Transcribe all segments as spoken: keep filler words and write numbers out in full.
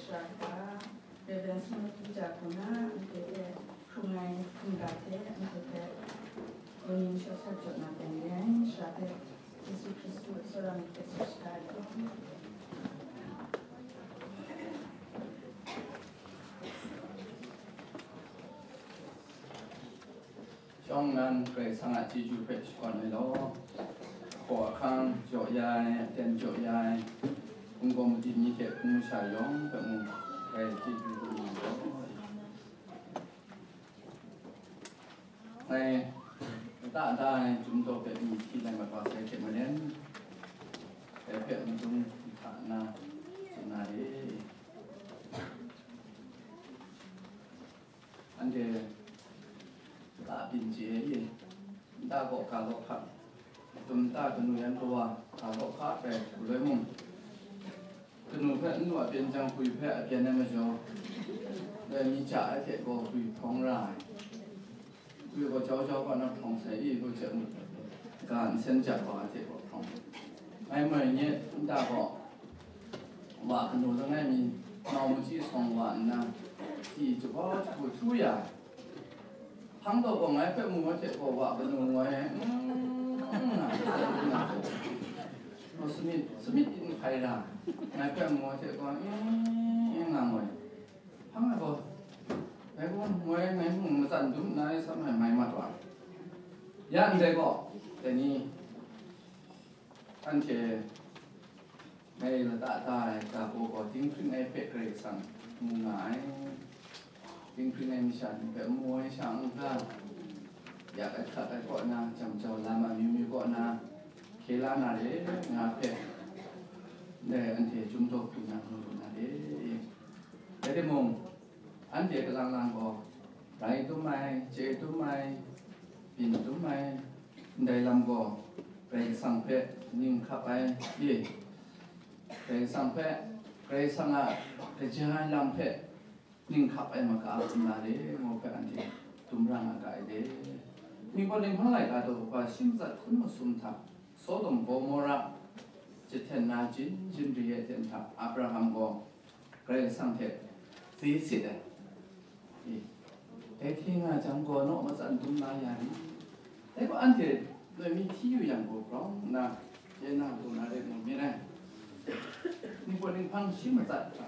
Reverend Smith Peter Kuna, anhte hpe hkrung ai hkungga hte anhte hpe kaning shawt sat jaw na pyi ai, sara hpe Yesu Hkristu tsawra myit hte sa shada ai hkrum. Shawng nnan Karai Kasang a chyeju hpe shakawn ai law, hkaw ahkang jaw ya ai, aten jaw ya ai, hpung gaw madim ni hte hpung masha yawng hpe mung, ngai chyeju lu na law. Ngai lata da ai Chyum Daw hpe myi hti lai mat wa sai hte maren, dai hpe madung hta nna tsun na re. Anhte la byin chye e, nta gaw ga law hka, atum nta kanu yan kawa ga law hka bai galoi mung, kanu hpe n lu a byen jang hpui hpe a byen ai majaw, dai mi ja ai hte gaw hpui hprawng ra ai. Hpui gaw jau jau gaw na hprawng sai i, hpui hte mung ga nsen ja wa ai hte gaw hprawng. Ngai moi nye nta gaw, wa kanu langai mi nau machyi sawng wa nna, si jahpaw jahku htu ya ai. Hpang taw gaw ngai hpe mu ai hte gaw, wa kanu ngoi, mm, nga, nga, nga, sumit, sumit n hkai ra, ngai hpe mu ai hte gaw, mm, nga ngoi. Hpang ai gaw, ngai gaw ngoi, ngai mung matsan dum nna, sa mai mai mat wa. Ya ndai gaw, dai ni, anhte ngai lata da ai ga baw gaw, dinghpring ai hpe Karai Kasang mu nga ai. Dinghpring ai masha ni hpe mu ai sha n hkra, yak ai hkrat ai kaw na, jam jau lam amyu myu kaw na, hkye la na re nga hpe, ndai anhte Chyum Daw hku na mu lu na re. Rai timung, anhte kalang lang gaw, rai dum ai, chye dum ai, byin dum ai, ndai lam gaw Karai Kasang hpe ning hkap ai, ye, Karai Kasang hpe, Karai Kasang a kaja ai lam hpe ning hkap ai maka a hkum na re, ngu hpe anhte dum ra nga ga ai de. Ningpawt ninghpang laika daw hpa shi matsat hkun masum hta, Sodom Gomora jahten na jin jin re ai ten hta, Abraham gaw Karai Kasang hte tsi sit ai. E, dai hte nga jang gaw, naw matsan dum la ya ni? Dai gaw anhte loi mi hti yu yang gaw, grau nna chye na lu na rai mu myit ai. Ningpawt ninghpang shi matsat hta.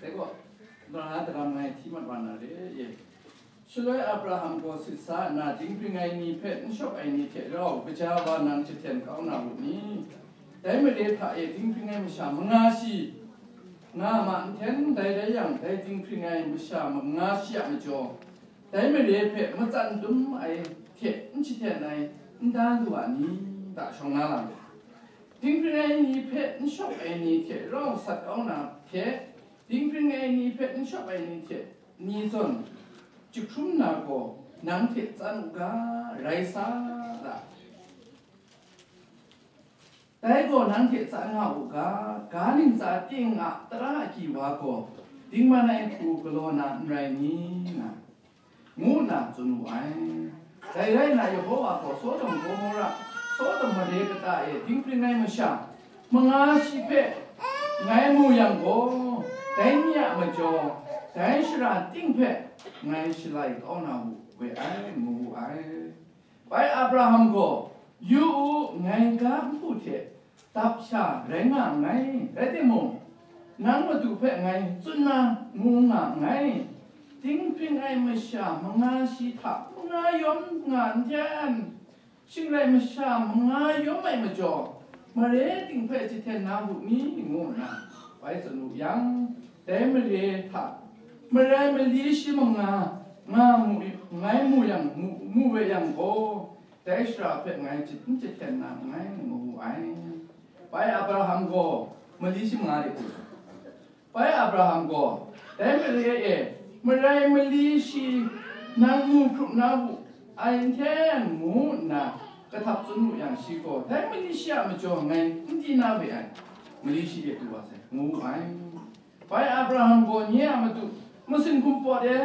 Dai gaw, Abraham daram ngai hti mat wa na re, ye. Shaloi Abraham gaw sit sa nna, dinghpring ai ni hpe n shawk ai ni hte rau kaja wa nang jahten kau na u ni? Dai mare hta e dinghpring ai masha manga shi nga ma nhten, dai rai yang, dai dinghpring ai masha manga shi a majaw, dai mare hpe matsan dum ai hte n jahten ai n da lu a ni? Da shawng na lam. Dinghpring ai ni hpe n shawk ai ni hte rau sat kau na hte, dinghpring ai ni hpe n shawk ai ni hte ni zawn jahkrum na gaw, nang hte tsan u ga, rai sa ra. Dai gaw nang hte tsan nga u ga, ga ntsa ting a tara agyi wa gaw, dingman ai hku galaw na n rai ni? Nga ngu nna tsun wu ai. Dai rai nna, Yehowa gaw Sodom Gomora, Sodom mare kata e dinghpring ai masha manga shi hpe ngai mu yang gaw, dai ni a majaw, dai shara ting hpe ngai shalai kau na wu we ai, ngu wu ai. Bai Abraham gaw, "Yu u, ngai ga nhku hte dap sha rai nga nngai, rai timung, nang Madu hpe ngai tsun na ngu nga nngai, dinghpring ai masha manga shi hta manga yawm nga nhten, shing rai masha manga yawm ai majaw, mare ting hpe jahten na wu ni?" ngu nna bai tsun wu yang, dai mare hta marai mali shi manga nga mu, ngai mu yang, mu, mu we yang gaw, dai shara hpe ngai jahten jahten na nngai, ngu wu ai. Bai Abraham gaw mali shi manga de hku, bai Abraham gaw, dai mare e, marai mali shi nang mu hkrup na wu ai nhten, ngu nna kahtap tsun wu yang, shi gaw, dai mali shi a majaw ngai n di na we ai, mali shi de du wa sai, ngu wu ai. Bai Abraham gaw, "Nye a Madu, Masin hkum pawt e,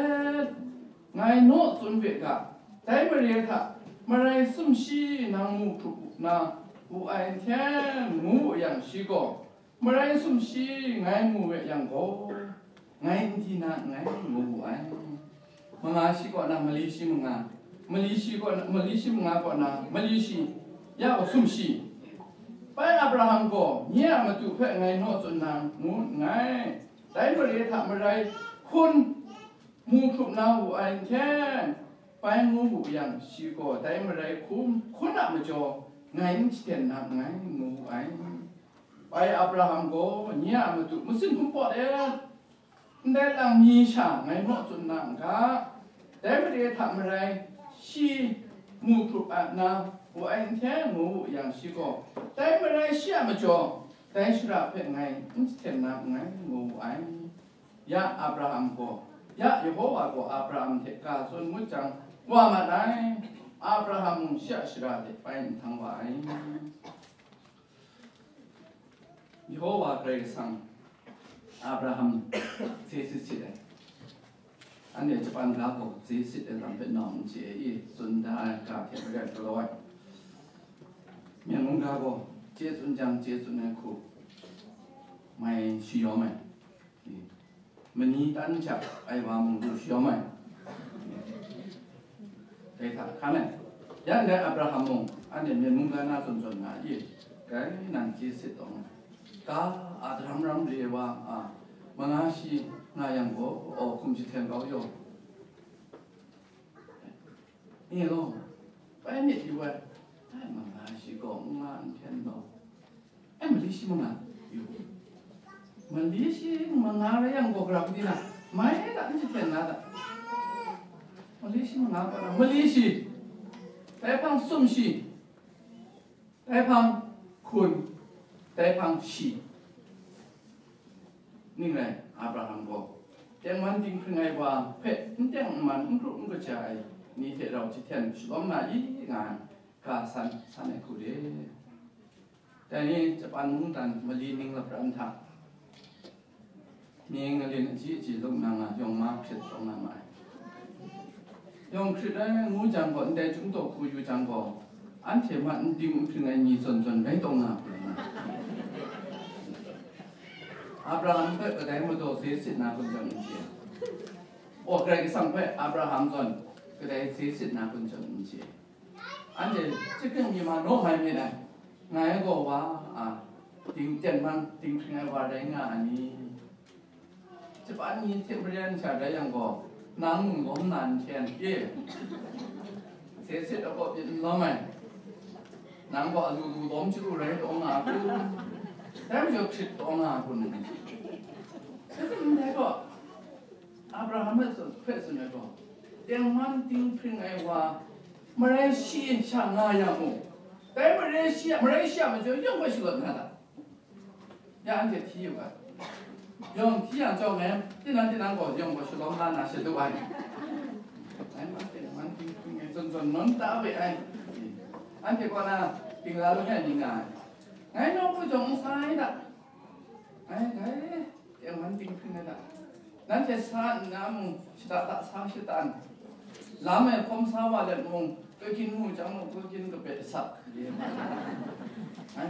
ngai naw tsun we ga, dai mare hta marai sumshi nang mu hkrup na wu ai nhten, ngu wu yang, shi gaw, marai sumshi ngai mu we yang gaw, ngai n di na nngai, ngu wu ai. Manga shi kaw na mali shi manga, mali shi kaw na, mali shi manga kaw na mali shi, ya gaw sumshi. Bai Abraham gaw, nye a matu hpe ngai naw tsun na ngu nngai, dai mare hta marai hkun mu hkrup na wu ai nhten, bai ngu wu yang, shi gaw dai marai hkun, hkun a majaw ngai n shaden na nngai, ngu wu ai. Bai Abraham gaw, nye a matu masin hkum pawt e, ndai lang ni sha ngai naw tsun na n ga, dai mare hta marai shi mu hkrup a na wu ai nhten, ngu wu yang, shi gaw, dai marai shi a majaw dai shara hpe ngai n shaden na nngai, ngu wu ai. Ya Abraham gaw, ya Yehowa gaw Abraham hte ga tsun ngut jang, wa mat ai. Abraham mung shi a shara hte bai nhtang wa ai. Yehowa Karai Kasang Abraham hte sit sit ai. Anhte Japan ga gaw hte sit ai lam hpe nawng n chye ai, i tsun da ai ga hte maren galaw ai. Myen mung ga gaw chye tsun jang, chye tsun ai hku mai shayawm ai. Mani tan hta ai wa mung du shayawm ai. Dai hta hkan ai. Ya ndai Abraham mung, anhte myen mungga na zawn zawn nga i, dai nang chye sit taw nga. Ga a daram ram re ai wa a, manga shi nga yang gaw, aw, hkum jahten kau yaw. Ni law, bai myit yu ai, ai manga shi gaw n nga n hpyen law. Ai, mali shi manga yu. Mali shi manga rai yang gaw, gara hku di na, mai da, n jahten na da. Mali shi manga gaw na, mali shi, dai hpang sum shi, dai hpang hkun, dai hpang shi. Ning rai, Abraham gaw, tengman dinghpring ai wa hpe n teng n man, n kru n kaja ai ni hte rau jahten shalawm na i nga ai, ga san san ai hku re. Dai ni Japan mungdan mali ning lapran hta, mying alin aji aji lung na nga, yawng ma hkrit taw nga ma ai. Yawng hkrit ai ngu jang gaw, ndai chyum taw hku yu jang gaw, anhte ma n ding n hpring ai ni zawn zawn rai taw nga hku nga. Abraham hpe kadai madaw hte sit na kun jang n chye. Aw, Karai Kasang hpe Abraham zawn kadai hte sit na kun jang n chye. Anhte chyahpring mi ma naw mai myit ai. Ngai gaw wa a, ding tengman dinghpring ai wa rai nga a ni? Japan ni hte maren sha rai yang gaw, nang mung lawm na n hten, e? Hte sit ai gaw myit n lawm ai. Nang gaw alu lu lawm chyalu rai taw nga a kun? Dai majaw hkrit taw nga a kun? Dai gaw, Abraham hpe tsun, hpe tsun ai gaw, tengman dinghpring ai wa, marai shi sha nga yang mung, dai marai shi, marai shi a majaw yawng hpe shalawt na ta? Ya anhte hti yu ga. Yawng hti yang chyawm e, tinang tinang gaw yawng gaw shalawm la na shadu ai. Ai, ma tengman dinghpring ai zawn zawn nawn ta we ai. Anhte kaw na dingla langai mi nga ai. Ngai nawku jawng n sa ai da. Ai, dai, tengman dinghpring ai da. Nanhte sa nna mung, shada da sa shatan. Lam e hkawm sa wa let mung, kagyin mu jang mung, kagyin kape sak. Ai,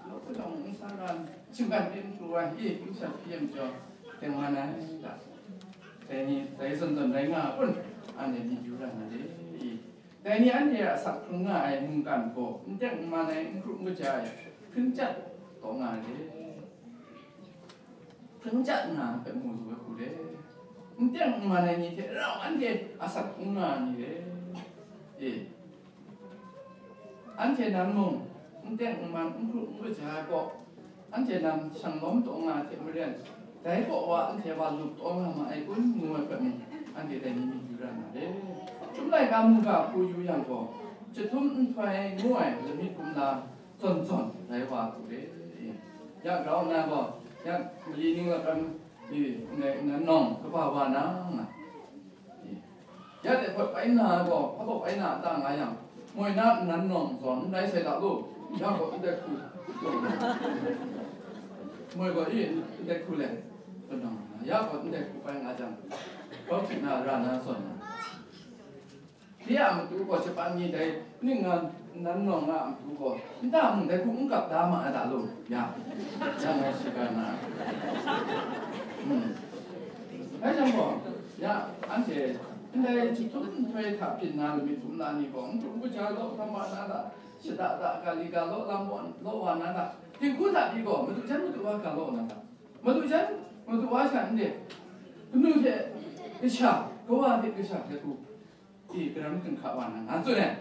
nawku jawng n sa ran, shinggan pyi n pru ai, i, n sat hpyi ai majaw, tengman ai da. Dai ni, dai zawn zawn rai nga kun, anhte myit yu ra na de, i. Dai ni anhte a asak hkrung nga ai mungkan gaw, n teng n man ai, n kru n kaja ai, hpring chyat taw nga ai re. Hpring chyat nga ai hpe mu lu ai hku re. N teng n man ai ni hte rau anhte asak hkrung nga ai ni re. E, anhte nan mung, n teng n man, n kru n kaja ai kaw, anhte nan shang lawm taw nga ai hte maren, dai kaw wa anhte wa lup taw nga ma ai kun, ngu ai hpe mung, anhte dai ni myit yu ra na re. Chyum laika mungga hku yu yang gaw, chyahtum nhtoi ngu ai lamik kumla zawn zawn rai wa hku re. Ya grau nna gaw, ya mali ning lakram, e, nan nawng kaba wa na nga. Ya de hpawt bai na gaw, hpawt bai na ta nga yang, moi na nnan nawng zawn n rai sai ta lu, ya gaw ndai hku, moi gaw i ndai hku le, kanang Ya gaw ndai hku bai nga jang, grau hkrit na ra na zawn na, de a matu gaw shapan ni dai ning nga nan nawng nga a matu gaw, nta mung dai hku n gap da ma ai da lu, ya, ya ngai shaga na. Hmm. Dai jang gaw, ya, anhte ndai chyahtum nhtoi hta byin na lamik htum na ni gaw, n hkrum kaja law hkam wa na da, shada da, ga li ga law lam wa, law wa na da, dinghku hta pyi gaw, madu jan madu wa ga law na da, madu jan madu wa sha n de, kanu hte kasha, kawa hte kasha hte hku, i, karam ginhka wa na, nga tsun ai.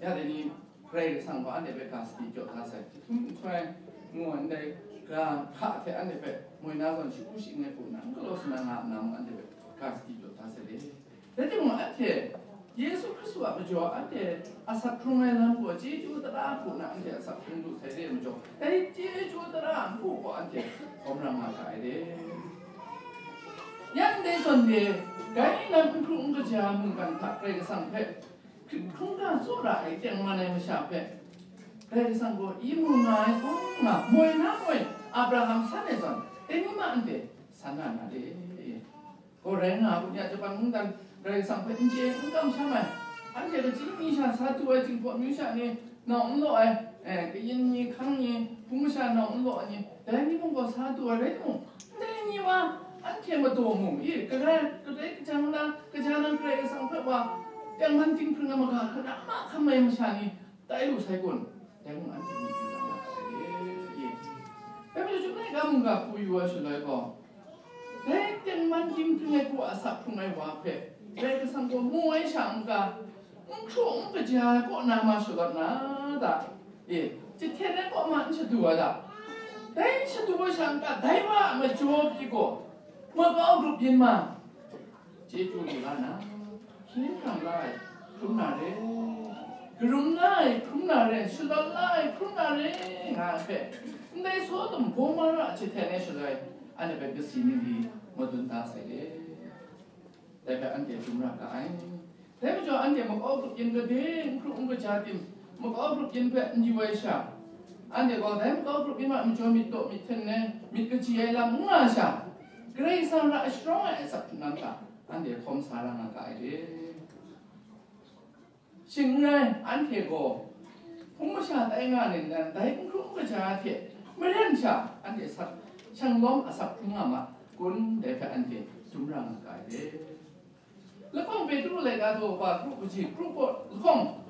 Ya dai ni, Karai Kasang gaw anhte hpe ga sadi jaw da sai, chyahtum nhtoi ngu ai ndai ga hka hte anhte hpe moi na zawn shagu shaing ai hku nna, n galaw sa na nga nna mung anhte hpe ga sadi jaw da sai le. Rai timung, anhte Yesu Hkristu a majaw anhte asak hkrung ai lam gaw chyeju tara hku nna anhte asak hkrung lu sai re ai majaw, dai chyeju tara npu gaw anhte hkawm ra nga ga ai re. Yan dai zawn re, dai nan n hkru n kaja mungkan hta Karai Kasang hpe hkrit hkungga tsawra ai tengman ai masha hpe, Karai Kasang gaw i mu nga ai kun nga moi na moi Abraham san ai zawn, dai ni ma anhte san nga na re. Gaw rai nga, kun ya Japan mungdan Karai Kasang hpe n chye n kamsham ai, anhte kaji mi sha sa tu ai Jinghpaw amyu sha ni nawng n law ai, eh, kayin ni, hkang ni, hpung masha nawng n law ai ni, dai ni mung gaw sa tu ai rai timung, ndai ni wa anhte madaw mung, i, kadai, kadai kaja na, kaja na Karai Kasang hpe wa tengman dinghpring ai maga hkra mahkam ai masha ni tai lu sai kun, dai mung anhte myit yu na ma sai re, i. Dai majaw, chyum laika mungga hku yu ai shaloi gaw, dai tengman dinghpring ai hku a asak hkrung ai wa hpe Karai Kasang gaw mu ai sha n-ga, n hkru n kaja ai kaw na ma shalawt na da, e, jahten ai kaw ma n shadu ai da, dai n shadu ai sha n-ga, dai wa a majaw pyi gaw, makau grup yin ma, chyeju lu la na, hkye hkrang la ai hkrum na re, karum la ai hkrum na re, shalawt la ai hkrum na re, nga ai hpe, ndai Sodom Gomora jahten ai shaloi, anhte hpe kasi ni di madun da sai le. Dai hpe anhte dum ra ga ai. Dai majaw anhte makau grup yin kade n hkru n kaja tim, makau grup yin hpe n yu ai sha, anhte gaw dai makau grup yin a majaw myit daw myit hten ai, myit kaji ai lam n nga sha, Karai Kasang ra sharawng ai asak hkrung lam hta anhte hkawm sa ra nga ga ai re. Shing n rai, anhte gaw hpung masha tai nga ning nan dai n hkru n kaja hte maren sha anhte sak, shanglawm asak hkrung nga ma kun, dai hpe anhte dum ra nga ga ai re. Lahkawng Petru laika daw wa kru kaji kru kaw lahkawng,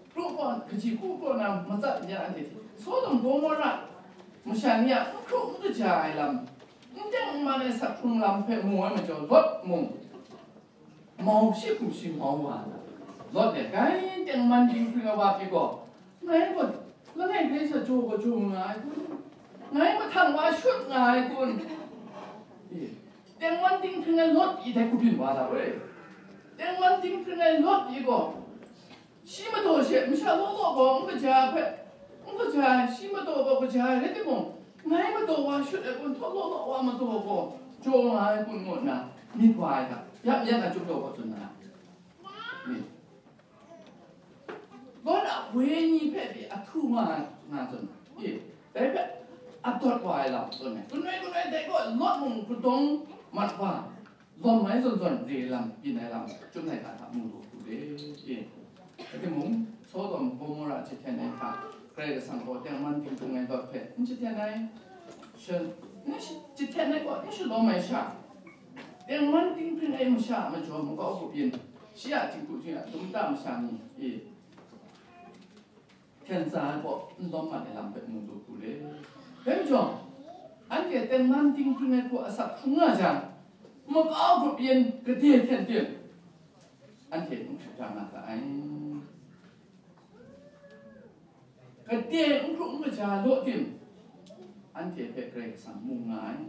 kru kaw kaji kru kaw na matsat n ya anhte hte, Sodom Gomora masha ni a n hkru n kaja ai lam, n teng n man ai sak hkrung lam hpe mu ai majaw, Lawt mung mau shi hkum shi mau wa ai. Lawt e, dai tengman dinghpring ai wa pyi gaw, ngai gaw langai hpe sha jaw gaw jaw nga ai kun? Ngai mahtang wa shut nga ai kun? E, tengman dinghpring ai Lawt pyi dai kubyin wa da we. Tengman dinghpring ai Lawt pyi gaw, shi madaw she masha law law gaw n kaja ai hpe, n kaja ai, shi madaw gaw kaja ai rai timung, ngai madaw wa shut ai kun, htaw law law wa madaw gaw jaw nga ai kun ngu nna myit wa ai hta, yap yan a chyum daw gaw tsun na. Myit. Gaw na, wenyi hpe pyi ahtu nga, nga tsun, i, dai hpe adawt wa ai lam tsun ai. Kunoi kunoi dai gaw Lawt mung kudawng mat wa, lawm ai zawn zawn re lam, byin ai lam, Chyum Laika hta mu lu hku re, i. Rai timung, Sodom Gomora jahten ai hta, Karai Kasang gaw tengman dinghpring ai Lawt hpe n jahten ai, sha-, n shi-, jahten ai gaw n shalawm ai sha, tengman dinghpring ai masha a majaw makau grup yin, shi a htingbu htingrat dum nta masha ni, i, hten tsa ai gaw n lawm mat ai lam hpe mu lu hku re. Dai majaw, anhte tengman dinghpring ai hku asak hkrung nga jang, makau grup yin gade hten tim, anhte n hkru hkra nga ga ai. Gade n hkru n kaja law tim, anhte hpe Karai Kasang mu nga ai.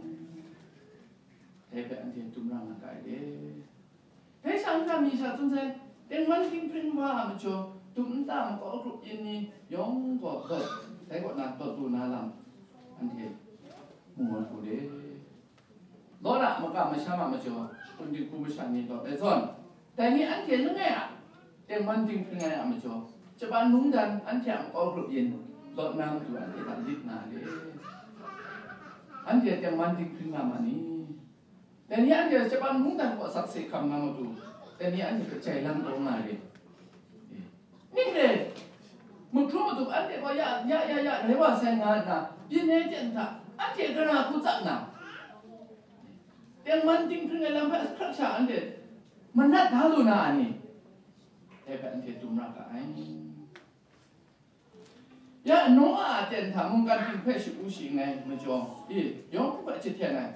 Dai hpe anhte dum ra nga ga ai re. Dai sha n-ga mi sha tsun sai, tengman dinghpring wa a majaw, dum nta makau grup yin ni yawng gaw lawt, dai kaw na lawt lu na lam, anhte mu ai hku re. Lawt a makam masham a majaw, kun dinghku masha ni lawt ai zawn, dai ni anhte langai a tengman dinghpring ai a majaw, Japan mungdan anhte a makau grup yin lawt na matu anhte hta lit nga ai re. Anhte tengman dinghpring nga ma ni? Dai ni anhte Japan mungdan kaw sakse hkam na matu, dai ni anhte hpe jai lang taw nga re. Ning re, mahkrum matu anhte gaw ya, ya, ya, ya, rai wa sai nga nna, byin ai ten hta, anhte gara hku tsap na, tengman dinghpring ai lam hpe hkrak sha anhte manat da lu na a ni? Dai hpe anhte dum ra ga ai. Ya, Noa a ten hta mungkan ting hpe shagu shi nngai majaw, i, yawng hpe jahten ai.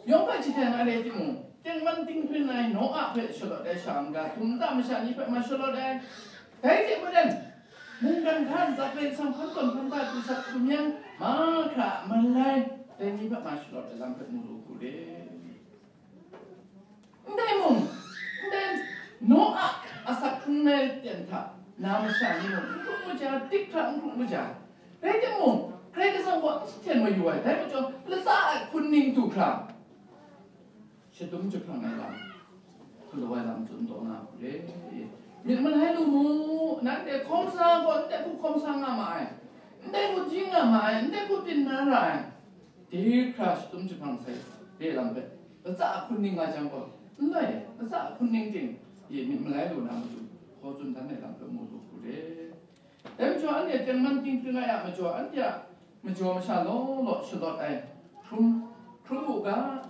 Yawng hpe jahten ai rai timung, tengman dinghpring ai Noa hpe shalawt ai sha n-ga, htum nta masha ni hpe ma shalawt ai. Dai hte maren, mungkan hkan ntsa Karai Kasang hkan tawn hkan ta pru sat pru yang, mahkra a malai, dai ni hpe ma shalawt ai lam hpe mu lu hku re. Ndai mung, ndai Noa a asak hkrung ai ten hta na masha ni mung n hkrung maja, dik hkra n hkrung maja. Rai timung, Karai Kasang gaw n sahten mayu ai, dai majaw, latsa ai hpun ning du hkra, shadum jahprang ai lam, galaw ai lam tsun taw na hku re. Myit malai lu mu, nanhte hkawm sa gaw, ndai hku hkawm sa nga ma ai, ndai hku di nga ma ai, ndai hku byin na ra ai. Dai hkra shadum jahprang sai re lam hpe, latsa a hpun ning nga jang gaw, n lai, latsa a hpun ning ting, ye myit malai lu na matu, hkaw tsun dan ai lam hpe mu lu hku re. Dai majaw, anhte tengman dinghpring ai a majaw, anhte a majaw masha law law shalawt ai hkrum, hkrum u ga,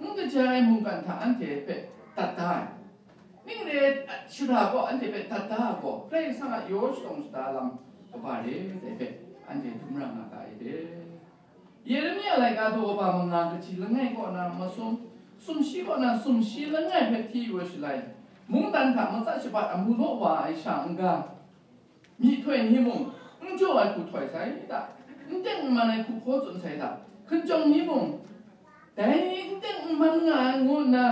n kaja ai mungkan hta anhte hpe dat da ai. Ning re, shara gaw anhte hpe dat da ai gaw, Karai Kasang a yaw shalawng shada lam kaba re ai hpe, anhte dum ra nga ga ai de. Yeremia laika daw kaba manga kaji langai kaw na masum, sumshi kaw na sumshi langai hpe hti yu ai shalai, mungdan hta matsat shabat amu law wa ai sha n-ga, myihtoi ni mung, n jaw ai hku htoi sai da, n teng n man ai hku hkaw tsun sai da, hkinjawng ni mung, dai n teng n man nga ai ngu nna,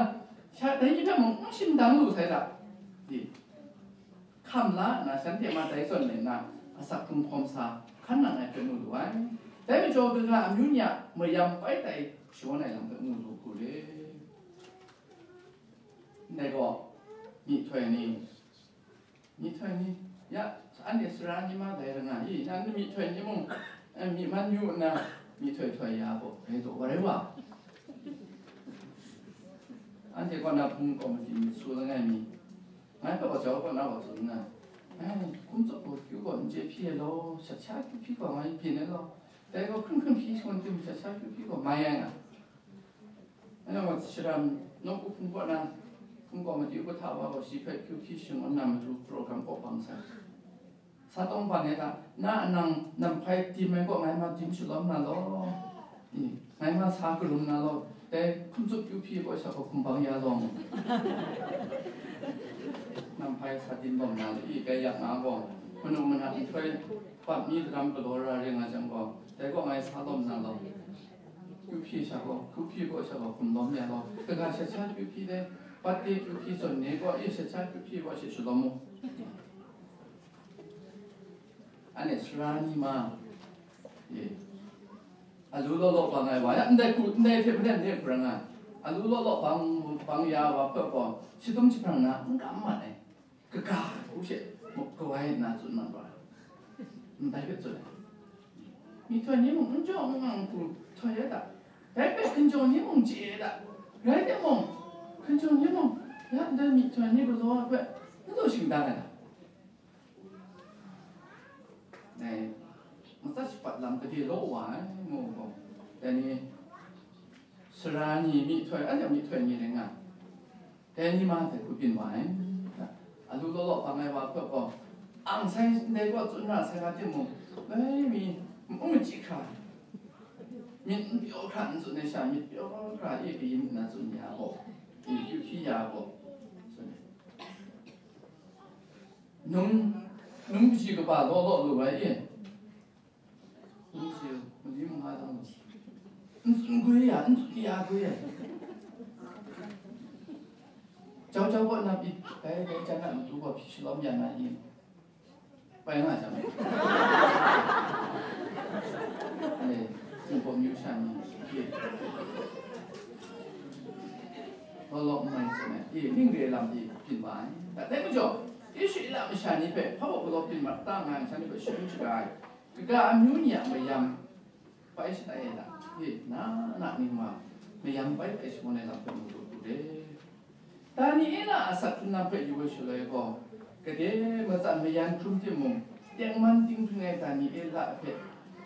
sha dai ni hpe mung n shingdang lu sai da, di, hkam la nna, shanhte ma dai zawn len nna, asak hkrung hkawm sa hkan nang ai hpe mu lu ai. Dai majaw, kaga amyu ni a mayam pai tai shawan ai lam hpe mu lu hku re. Ndai gaw, myihtoi ni, myihtoi ni, ya, anhte sara ni ma dai ra nga i, nan myihtoi ni mung, eh, myi man yu nna, myihtoi htoi ya gaw, rai taw wa rai wa. Anhte kaw na hpung kaw madi myit su langai mi, ngai hpe wa jau kaw na wa tsun nna, ai, hkum tsup gaw kyu gaw n chye hpyi ai law, shat sha kyu hpyi gaw ngai byin ai law, dai gaw hkring hkring hpyi shangun tim shat sha kyu hpyi gaw mai ai nga. Anhte gaw shara nawku hpung kaw na, hpung kaw madi upa hta wa gaw shi hpe kyu hpyi shangun na matu program kaw bang sai. Sa tawng bang ai hta, na a nang namhpai dim ai kaw ngai ma dim shalawm na law, i, ngai ma sa karum na law, dai hkum tsup kyu hpyi kaw sha gaw hkum bang ya law mu. Namhpai sa dim bawm na law, i, dai yak nga gaw, manu manat nhtoi, pat mi daram galaw ra re nga jang gaw, dai kaw ngai sa lawm na law, kyu hpyi sha gaw, kyu hpyi kaw sha gaw hkum lawm ya law, kaga shat sha kyu hpyi dai, pat de kyu hpyi zawn ni kaw, i, shat sha kyu hpyi kaw she shalawm mu. Anhte sara ni ma, e, alu law law bang ai wa ya, ndai hku, ndai hte maren de hku rai nga, alu law law bang, bang ya wa hpe gaw, shadum jahprang na n kam mat ai, kaga hku she muk kawai nna tsun na ra, ndai hpe tsun ai. Myihtoi ni mung n jaw n mang hku htoi ai hta, dai hpe hkinjawng ni mung chye ai hta, rai timung, hkinjawng ni mung, ya ndai myihtoi ni galaw ai hpe n taw shingdang ai hta. Dai, matsat shabat lam gade law wa ai, ngu gaw, dai ni, sara ni myihtoi, anhte myihtoi ni rai nga, dai ni ma dai hku byin wa ai. Alu law law bang ai wa hpe gaw, ang sai ndai gaw tsun ra sai nga timung, dai mi, n machyi hkra, myit n pyaw hkra n tsun ai sha, myit pyaw hkra e kayin nna tsun ya gaw, e kyu hpyi ya gaw, tsun ai. Nung, nung kaji kaba law law lu ai e. Nung kaji, mali mung nga dang lu. N tsun gwi ya, n tsun ya gwi ya. Jau jau gaw na pyi, dai, dai jan na matu gaw hpyi shalawm ya na i. Bai nga jang. Eh, Singpawt myu sha ni. Eh. Law law n mai tsun ai. Eh, ning re lam di byin wa ai. Dai majaw, Israela masha ni hpe hpa baw galaw byin mat ta nga ai, shanhte hpe sharin shaga ai. Kaga amyu ni a mayam bai shatai ai hta, e, na, na ning wa, mayang bai bai shangun ai lam hpe mu lu lu re. Daniela a asak hkrun lam hpe yu ai shaloi gaw, gade matsan mayan hkrum timung, tengman dinghpring ai Daniela hpe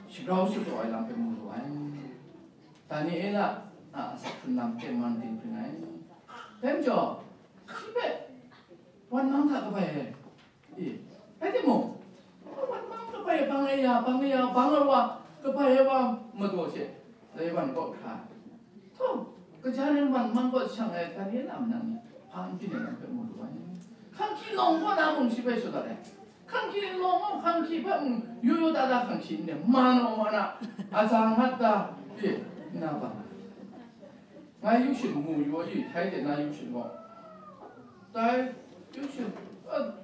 shagrau shadaw ai lam hpe mu lu ai. Daniela a asak hkrun lam tengman dinghpring ai. Dai majaw, shi hpe wan mang hta kabai ai. I, rai timung, wan mang kabai bang ai ya, bang ai ya, bang ai wa, kabai ai wa madaw she, dai wan kaw hkra. Htaw, kaja len wan mang kaw shang ai Daniela manang ni, hpa n byin ai lam hpe mu lu ai. Hkang hkyi lawng kaw na mung shi hpe shut dat ai. Hkang hkyi lawng kaw, hkang hkyi hpe mung, yu yu da da hkang hkyi n de, ma na, ma na, a za ngat da, i, nna bang. Ngai yu shin mu yu i, htai de na yu shin gaw. Dai, yu shin, a,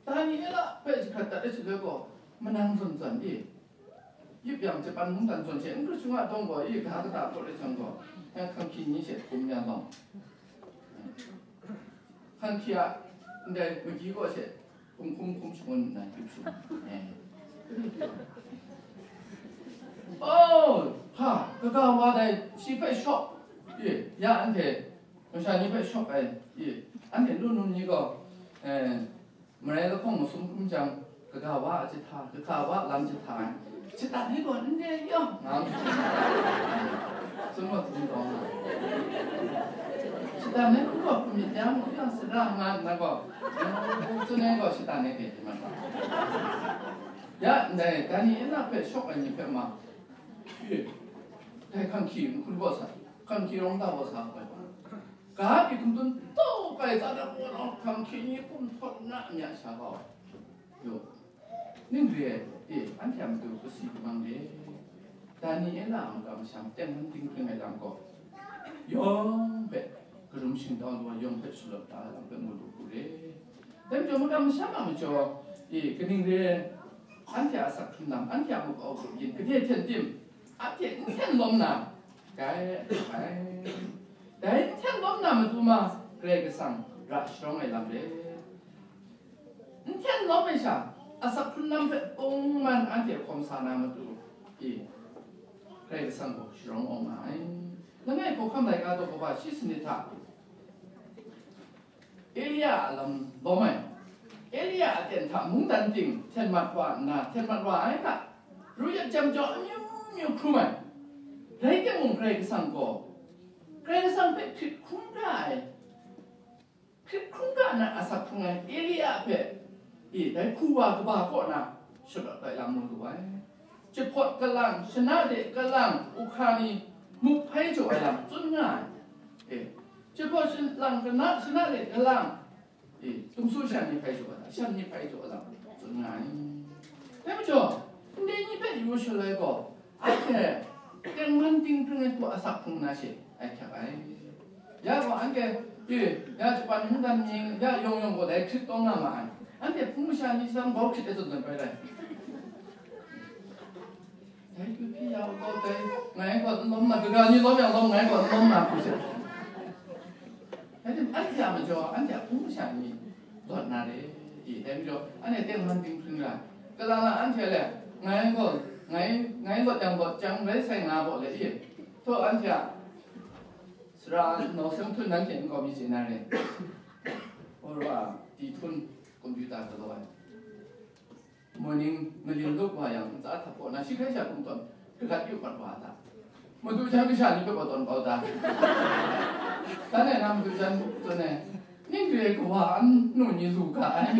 Daniela hpe jahkrat dat ai shaloi gaw, manang zawn zawn i, yip yang Japan mungdan zawn she n hkru shung a dawng gaw, i, ga kata kaw rai jang gaw, yang hkang hkyi ni she hkum ya lawm. Hkang hkyi a, ndai magyi kaw she, hkum hkum hkum shangun nna, yip shangun. Eh. Oh, ha, kaga wa dai, shi hpe shawk, i, ya anhte, masha ni hpe shawk ai, i, anhte lu nun ni gaw, eh, marai lahkawng masum hkrum jang, kaga wa a jahta, kaga wa a lam jahta ai. Shatan ni gaw n re yaw, nga ma tsun gaw, tsun gaw nga. Shatan ni hkrum gaw hkrum myit ya mu, yaw, sara nga nna gaw, tsun ai gaw shatan ni hte hte mat wa. Ya, ndai, Daniela hpe shawk ai ni hpe ma, e, dai hkang hkyi n hkun gaw sa, hkang hkyi rawng da gaw sa, hkoi wa. Ga pyi hkum tun tau kai tsa da gaw, hkang hkyi ni kum htawn na mya sha gaw, yo, ning re ai, e, anhte a matu kasi kamang re. Daniela a maka masham tengman dinghpring ai lam gaw, yawng hpe karum shingtau ai wa yawng hpe shalawt da ai lam hpe mu lu hku re. Dai majaw, maka masham a majaw, e, kaning re ai, anhte a asak hkrun lam, anhte a muk au grup yin, gade hten tim, anhte n hten lawm na, dai a hkyak ai. Dai n hten lawm na matu ma, Karai Kasang ra sharawng ai lam re. N hten lawm ai sha, asak hkrun lam hpe pungman anhte hkawm sa na matu, e, Karai Kasang gaw sharawng awng nga ai. Langai hkawhkam laika daw kaba shi sanit hta, Elia a lam lawm ai. Elia a ten hta mungdan ting hten mat wa nna, hten mat wa ai hta, ru yet jam jaw amyu myu hkrum ai. Rai timung, Karai Kasang gaw, Karai Kasang hpe hkrit hkrum ra ai, hkrit hkrum ra na asak hkrung ai Elia hpe, e, dai hku wa kaba kaw na shut ai lam mu lu ai. Jahpawt kalang, shana de kalang, uhkra ni muk hpai jaw ai lam tsun nga ai. E, jahpawt kalang, shana, shana de kalang, e, tumsu shan ni hpai jaw ai lam, shan ni hpai jaw ai lam tsun nga ai. Dai majaw, ndai ni hpe yu shaloi gaw, anhte tengman dinghpring ai hku asak hkrung na she ai hkyak ai. Ya gaw anhte, e, ya Japan mungdan ni, ya yawng yawng gaw dai hkrit taw nga ma ai. Anhte hpung masha ni sam grau hkrit ai zawn zawn bai rai. Dai hku hpyi ya u gaw, dai ngai gaw n lawm na, kaga ni lawm yang lawm, ngai gaw n lawm na hku she. Dai hte anhte a majaw, anhte a hpung masha ni lawt na re, i, dai majaw, anhte tengman dinghpring ra, kalang a anhte le, ngai gaw, ngai, ngai lawt yang lawt jang, rai sai nga gaw le, i, htaw anhte a sara nau seng htung nanhte nkau mi chye na re, Ora, di htung, computer galaw ai. Morning, malin lup wa yang, ntsa hta hpaw na, shi hkrai sha kum tawn, kagat yu mat wa ta. Madu jan kasha ni hpe gaw tawn kau ta. Tan e na madu jan tsun e, ning re kawa an nu ni lu ga ai.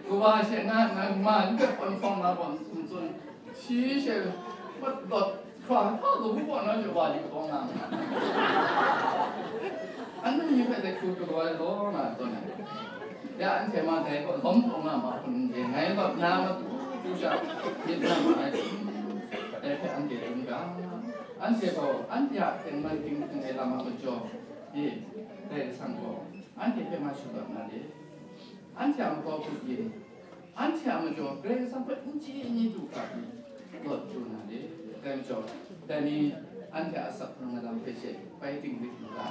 Kawa she nga, nga ma ni hpe pawn hpawng na gaw n tsun tsun. Shi she mat dawt hkra hta zaw hpaw na she wa li kawng na. Anhte ni hpe dai hku galaw ai law na tawn ai. Ya anhte ma dai gaw lawm taw nga ma hkun n re, ngai lawt na matu, tu sha myit na ma ai, dai hpe anhte dum ga. Anhte gaw anhte a tengman dinghpring ai lam a majaw, e, Karai Kasang gaw anhte hpe ma shut dat na re. Anhte a makau hku yin, anhte a majaw Karai Kasang hpe n chye n du hkra pyi lawt pru na re. Dai majaw, dai ni anhte a asak hkrung ai lam hpe she bai dinglik lu ga,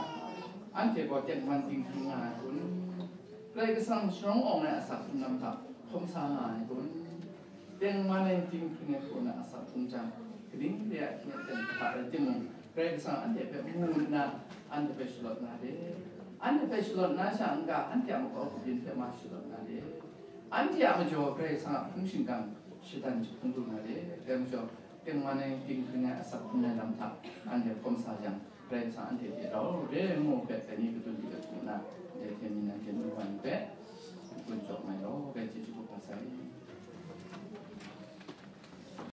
anhte gaw tengman dinghpring nga ai kun? Karai Kasang sharawng awng ai asak hkrung lam hta hkawm sa nga ai kun? Tengman ai dinghpring ai hku na asak hpung jang, kaning re ai hte maren hta rai timung, Karai Kasang anhte hpe mu nna, anhte hpe shalawt nga de. Anhte hpe shalawt na sha n-ga, anhte a makau kabyin hpe ma shalawt nga de. Anhte a majaw Karai Kasang a hpung shingkang shadan jahpung lu nga de. Dai majaw, tengman ai dinghpring ai asak hpung ai lam hta anhte hkawm sa jang, Karai Kasang anhte hte rau re ai ngu hpe dai ni kadun di ai hku na, dai hte myi nan hte nu wa ni hpe n-gun jaw mai law, bai chyeju kau sai.